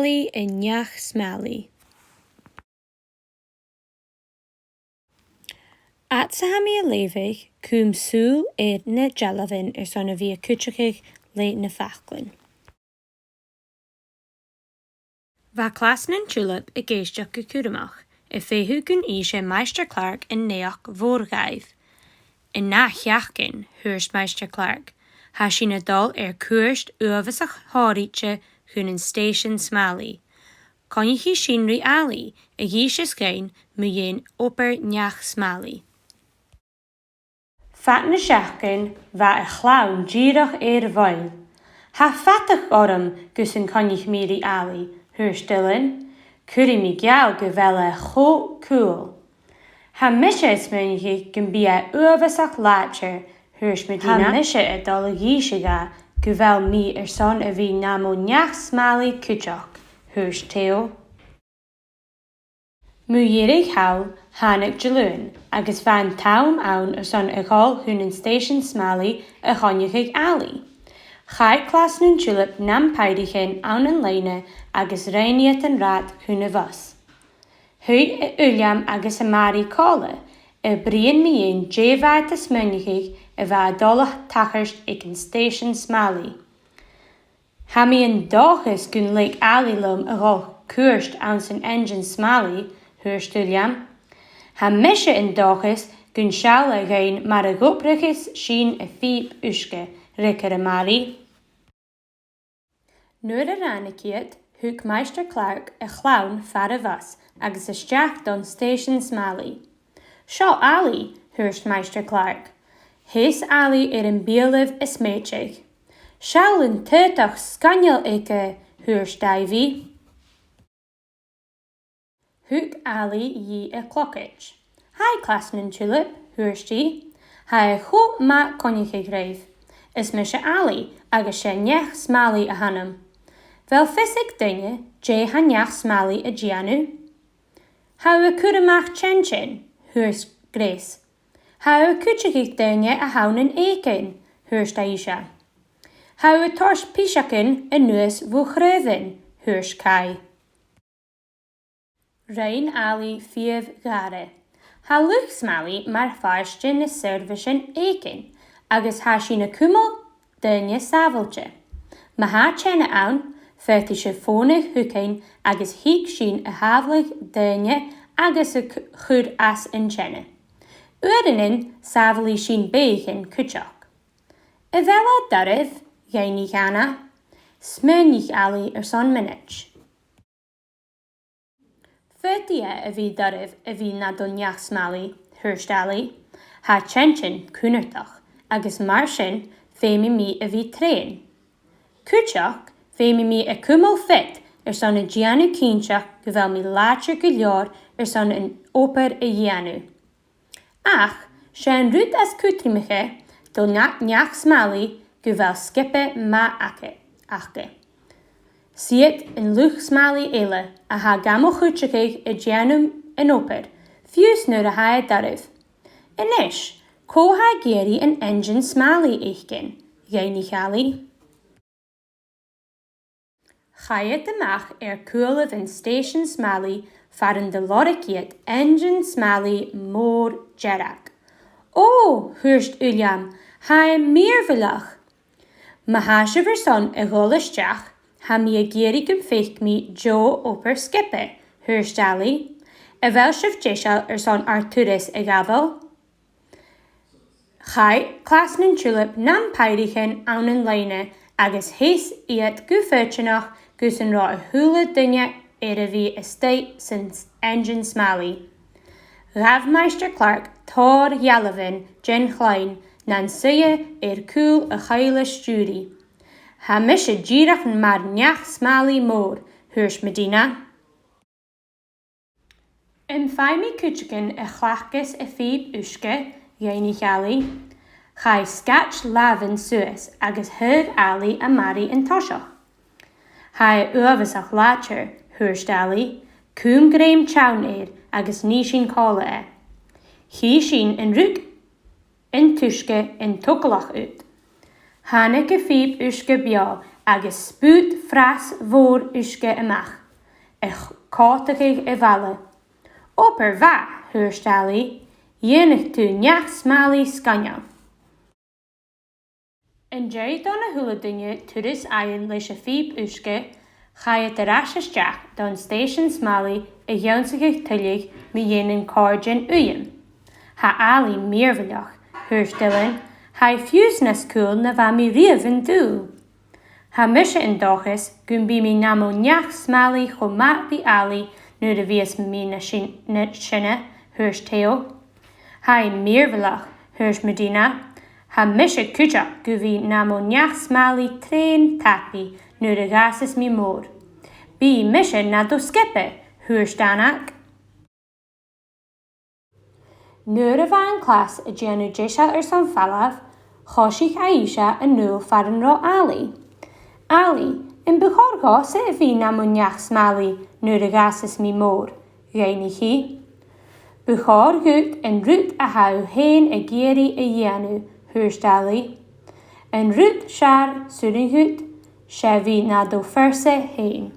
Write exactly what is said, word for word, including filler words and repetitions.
Alii an Neach-Smàilidh. Fhad 's a tha mi a' leughadh, cùm sùil air na dealbhan airson a bhith a' cuideachadh le na faclan. Bha clas nan Tulip ag èisteachd gu cùramach, a' feitheamh gun innse Maighstir Clark an naidheachd mhòr dhaibh. An ath sheachdain, thuirt Maighstir Clark, tha sinn a' dol air cuairt uabhasach shònraichte chun an stèisean smàilidh. Coinnichidh sinn ri Alii a dh'innse dhuinn mu dheidhinn obair neach-smàilidh. Fad na seachdain bha a' chlann dìreach air a mhoill. Tha fadachd orm gus an coinnich mi ri Alii, thuirt Dylan. Cuiridh mi geall gu bheil e cho cool. Tha mise a' smaoineachadh gum bi e uabhasach làidir, thuirt Medina. Tha mise a' dol a dh'innse dha gu bheil mi airson a bhith nam neach-smàilidh cuideachd, thuirt Theo. Mu dheireadh thall, thàinig Diluain, agus bha an t-àm ann airson a dhol chun an stèisean smàilidh a choinneachadh Alii. Chaidh clas nan Tulip nam pàireachan ann an loidhne agus rinn iad an rathad chun a' bhus. Thug Uilleam agus Màiri còmhla, a' bruidhinn mu dheidhinn dè bha iad a' smaoineachadh a bha a' dol a thachairt aig an stèisean smàilidh. Tha mi an dòchas gun leig Alii leam a dhol cuairt anns an einnsean-smàilidh, thuirt Uilleam. Tha mise an dòchas gun seall e dhuinn mar a dh'obraicheas sinn a' phìob uisge, fhreagair Màiri. Nuair a ràinig iad, thug Maighstir Clark a' chlann far a' bhus agus a-steach don stèisean smàilidh. Seo Alii, thuirt Maighstir Clark. Sheas Alii air am beulaibh a' smèideadh. Seall an t-aodach sgoinneil aige, thuirt Ivy. Thug Alii dhi a clogaid. Hi, clas nan Tulip, thuirt i. Tha e cho math coinneachadh ribh. Is mise Alii, agus 's e neach-smàilidh a th' annam. A bheil fios aig duine dè tha neach-smàilidh a' dèanamh? Tha thu a' cur a-mach teintinn, thuirt Grace. Tha thu a' cuideachadh daoine a th' ann an èiginn, thuirt Aisha. Tha thu a' toirt piseagan a-nuas bho chraobhan, thuirt Kai. Rinn Alii fiamh-ghàire. Tha luchd-smàilidh mar phàirt de na seirbheisean èiginn, agus tha sinn a' cumail daoine sàbhailte. Ma tha teine ann, faodaidh sibh fònadh thugainn agus thig sinn a shàbhaladh daoine agus a c-, chur às an teine. Uaireannan, sàbhaileas sinn beathaichean cuideachd. A bheil e doirbh? dh'fhaighnich Anna. Smaoinich Alii airson mionaid. Faodaidh e a bhith doirbh a bhith nad neach-smàilidh, thuirt Alii. Tha teintinn cunnartach, agus mar sin, feumaidh mi a bhith treun. Cuideachd, feumaidh mi a chumail fit airson a' dèanamh cinnteach gu bheil mi làidir gu leòr airson an obair a dhèanamh. Ach 's e an rud as cudromaiche do na-, neach-smàilidh gu bheil sgioba math aca, aca. 'S iad an luchd-smàilidh eile a tha gam chuideachadh a' dèanamh an obair, fiù 's nuair a tha e doirbh. A-nis, cò tha ag iarraidh an einnsean-smàilidh fhaicinn? dh'fhaighnich Alii. Chaidh iad a-mach air cùlaibh an stèisean smàilidh far an do lorg iad einnsean-smàilidh mòr dearg. Ò, thuirt Uilleam, tha e mìorbhaileach! Ma tha sibh airson a dhol a-steach, tha mi ag iarraidh gum faic mi deagh obair sgioba, thuirt Alii. A bheil sibh deiseil airson ar turas a ghabhail? Chaidh clas nan Tulip nam pàireachan ann an loidhne agus sheas iad gu foighidneach gus an robh a h-uile duine air a bhith a-staigh san s-, einnsean-smàilidh. Ghabh Maighstir Clark tòrr dhealbhan den chloinn nan suidhe air cùl a' choille-stiùiridh. Tha mise dìreach mar neach-smàilidh mòr, thuirt Medina. Am faigh mi cuideigin a chleachdas a' phìob uisge? dh'fhaighnich Alii. Chaidh sgaid làmhan suas agus thug Alii à Màiri an toiseach. Tha e uabhasach làidir, thuirt Alii, cùm grèim teann air agus nì sinn còmhla e. Chì sinn an rud an t-uisge an togalach ud. Thàinig a' phìob uisge beò agus spùt fras mhòr uisge a-mach, a' còmhdachadh a' bhaile. "Obair mhath," thuirt Ailidh, "dhèanadh tu neach-smallaidh sgoinneil." An dèidh do na h-uile duine turas fhaighinn leis a' phìob uisge, chaidh iad air ais a-steach don stèisean smàlaidh a dh'ionnsachadh tuilleadh mu dheidhinn càirdean uidheim. "Tha Ailidh mìorbhaileach," thuirt Dylan, "tha i fiù 's nas cùil na bha mi riamh an dùil. Tha mise an dòchas gum bi mi nam neach-smallaidh cho math ri Ailidh nuair a bhios mi nas sin-, nas sine," thuirt Theo. "Tha i mìorbhaileach," thuirt Mudina. "Tha mise cuideachd gu bhith nam neach-smallaidh treun tapaidh nuair a dh'fhàsas mi mòr." "Bidh mise nad sgioba," thuirt Anna. Nuair a bha an clas a' dèanamh deiseil airson falbh, choisich Aisha a-null far an robh Ailidh. "Ailidh, am bu chòir dhòmhsa a bhith nam neach-smallaidh nuair a dh'fhàsas mi mòr?" dh'fhaighnich i. "Bu chòir dhut an rud a tha thu fhèin ag iarraidh a dhèanamh," thuirt Ailidh. "An rud as fheàrr 's urrainn dhut, 's e a bhith nad phearsa fhèin."